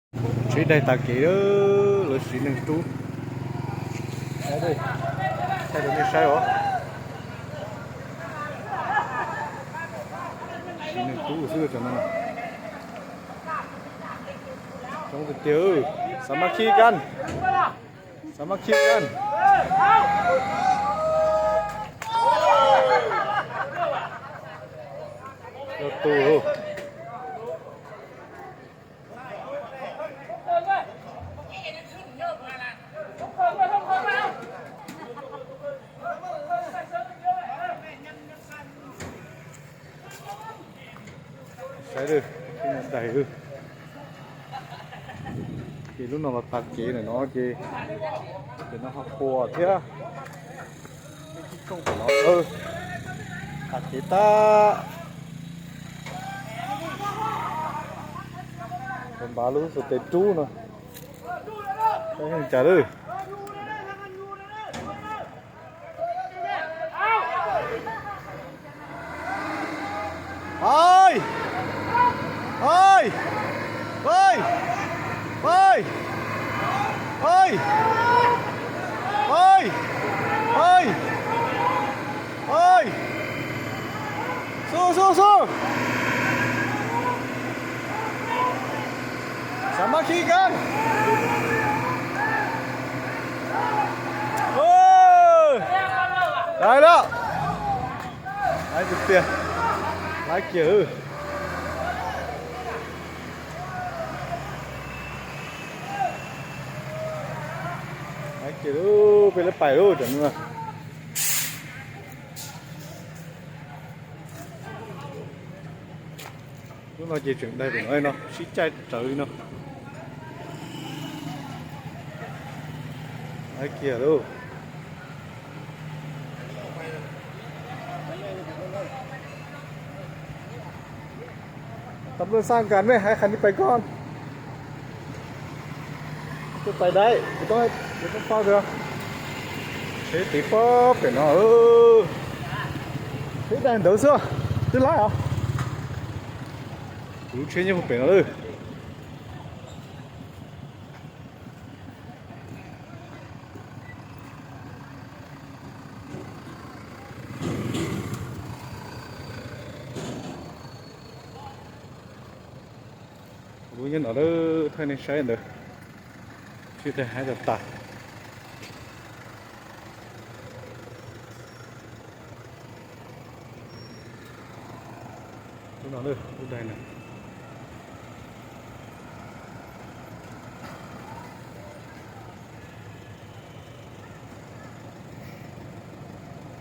Tsheb daig tas kev, lawv siv neeg rub. Thaij rau nej saib os. Siv neeg rub xwb cov no. Coob tiag tiag. Xav mab khib kan. Xav mab khib kan. Yog tus. Saib, daig. Ces lub no los tas kev lawm no ces, ces no ho puas thiab. Tib tsooj tom no, tas kev tag. Npav lub xov tes rub no. Saib yeej cas lawm. Oi! Oi! Oi! Oi! Oi! Oi! Oi! Oi! Xu, xu, xu! Xav mab khib kan. Ê, dai lawm. Laiv tiag tiag. Laiv kiag. Laiv kiag lauj, peb laiv pais lauj cov no. Lub no ces tseem daig pem no no, sib caij rawv li no. Laiv kiag lauj. Tau lub xaj kas mej hais qhas ni pais koj. Twb pais dai, kuv toob, kuv toob pab koj. Tsheb tiv pob pem no. Tsheb daig ntawd xwb, twb laib os. Kuv lub tsheb nyob puag pem no lawm. Lub nyob no lawm, thaij nej saib ntawd. Sib tag haib tag tas. Lub no, lub daig no.